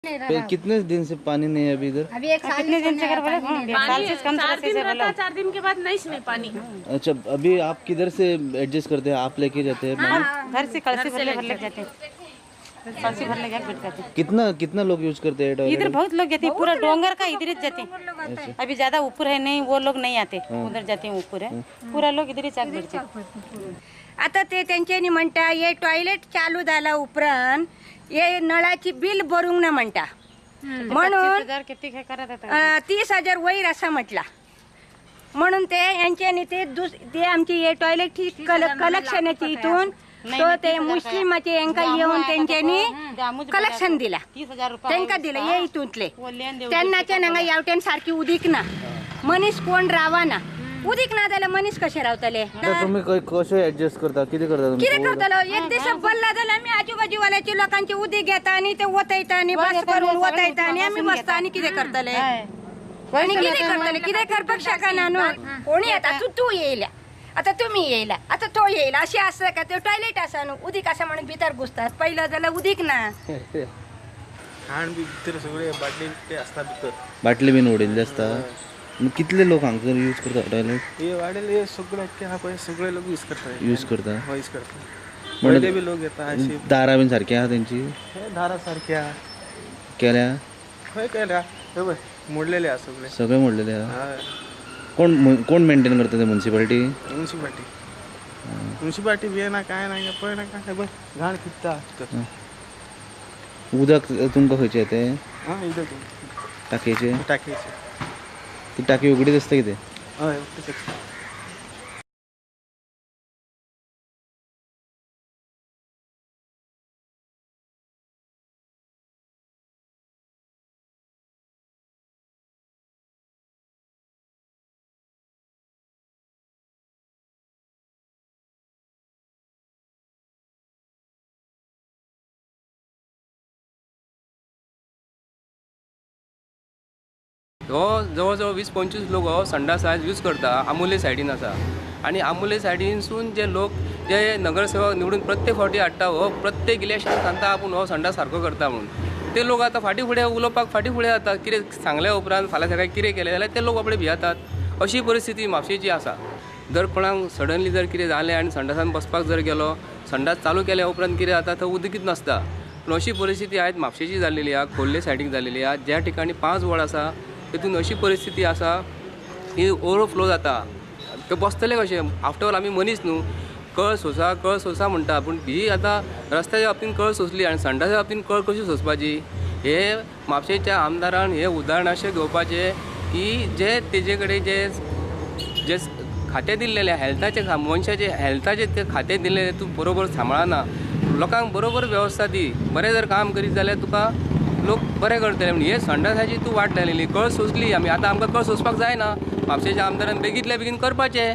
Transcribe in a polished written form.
फिर कितने दिन से पानी नहीं है अभी इधर? अभी एक साल कितने दिन से अगर बोले साल से कम 4 दिन रहता, 4 दिन के बाद नहीं इसमें पानी। अच्छा, अभी आप किधर से एडजस्ट करते हैं? आप लेके जाते हैं पानी? घर से कलसी भर ले जाते हैं, कलसी भर ले जाते हैं। कितना कितना लोग यूज करते हैं टॉयलेट? इधर बहुत लोग जाते हैं, पूरा डोंगर का इधर ही जाते हैं। अभी ज्यादा ऊपर है नहीं, वो लोग नहीं आते, उधर जाते हैं ऊपर है, पूरा लोग इधर ही चाक बैठते। आता ते तेंच्यांनी म्हणटा हे टॉयलेट चालू जाला उपरांत हे नळाची बिल भरूंक ना म्हणटा, म्हणून 30,000 वयर आसा म्हटला, म्हणून ते यांच्यानी ते ते आमची हे टॉयलेट कलेक्शनाची इथून तो ते मुस्लिमाचे यांका येऊन तेंच्यांनी कलेक्शन दिला, तेंका दिला हे इतूंतले तेन्नाच्यान हांगा ह्या सारकी उदीक ना, मनीस कोण रावना, उदीक ना जाल्यार मनीस कशे रावतले? तुम्ही कशे ऍडजस्ट करता, कितें करता? कितें करतलो? एक दीस बल्ला जाल्यार आमी आजूबाजूवाल्याची लोकांची उदीक घेता आनी ते वतयता आनी बस करून वतयता आनी आमी बसता आनी कितें करतले? आनी कितें करतले? कितें करपाक शकना न्हू कोणी. आतां तूं येयल्या, आतां तुमी येयला, आतां तो येयला, अशें आसता का? ते टॉयलेट आसा न्हू, उदीक आसा म्हणून भितर घुसतात, पयलो जाल्यार उदीक ना. घाण बी भितर सगळे बाटली ते आसता भितर, बाटली बीन उडयल्ली आसता. कितले लोक हांगसर यूज करता टॉयलेट? हे वाडेल हे सगळे अख्खे आहा पळय, सगळे लोक यूज करता, यूज करता, यूज करता. पयले बी लोक येता. दारां बीन सारकी आहा तेंची? दारां सारकी आहा केल्या? खंय केल्या? हे पळय मोडलेले आहा सगळे, सगळे मोडलेले आहा. कोण कोण मेंटेन करता ते? म्युनिसिपालिटी? म्युनिसिपालिटी, म्युनिसिपालिटी बी ना काय ना पळय ना काय पळय घाण कित्ता भितर. उदक तुमकां खंयचें येतें? आं, उदक टाकयेचें? टाकयेचें. ती टाकी उगडीच आसता कितें? हय, उगडीच आसता. हो जवळ जवळ 20-25 लोक हो संडास आयज यूज करता आमोले सायडीन आसा. आनी आमोले सायडीनसून जे लोक जे नगरसेवक निवडून प्रत्येक फावटी हाडटा, हो प्रत्येक इलेक्शन सांगता आपूण हो संडास सारको करता म्हणून, ते लोक आतां फाटीं फुडें उलोवपाक फाटीं फुडें जाता. कितें सांगल्या उपरांत फाल्यां सकाळीं कितें केलें जाल्यार ते लोक आपले भियेतात. अशी परिस्थिती म्हापशेची आसा. जर कोणाक सडनली जर कितें जालें आनी संडासान बसपाक जर गेलो, संडास चालू केल्या उपरांत कितें जाता, थंय उदकीच नासता. पूण अशी परिस्थिती आयज म्हापशेची जाल्लेली आहा, खोर्ले सायडीक जाल्लेली आहा. ज्या ठिकाणी 5 वॉर्ड आसा तितून अशी परिस्थिती आसा की ओवरफ्लो जाता. ते बसतले कशे? आफ्टर ऑल आमी मनीस न्हू, कळ सोसा कळ सोसा म्हणटा, पूण ही आतां रस्त्याच्या बाबतीन कळ सोंसली आनी संडासाच्या बाबतीन कळ कशी सोंसपाची? हे म्हापशेच्या आमदारान हे उदाहरण अशें घेवपाचें की जे तेजे कडेन जे जे खातें दिल्लेलें हेल्थाचें, मनशाचें हेल्थाचें तें खातें दिल्लेलें तूं बरोबर सांबाळना, लोकांक बरोबर वेवस्था दी, बरें जर काम करीत जाल्यार तुका लोक बरें करतले. हे संडासाची तूं वाट लायलेली, कळ सोंसली आमी, आतां आमकां कळ सोंसपाक जायना. म्हापशेच्या आमदारान बेगींतल्या बेगीन करपाचें.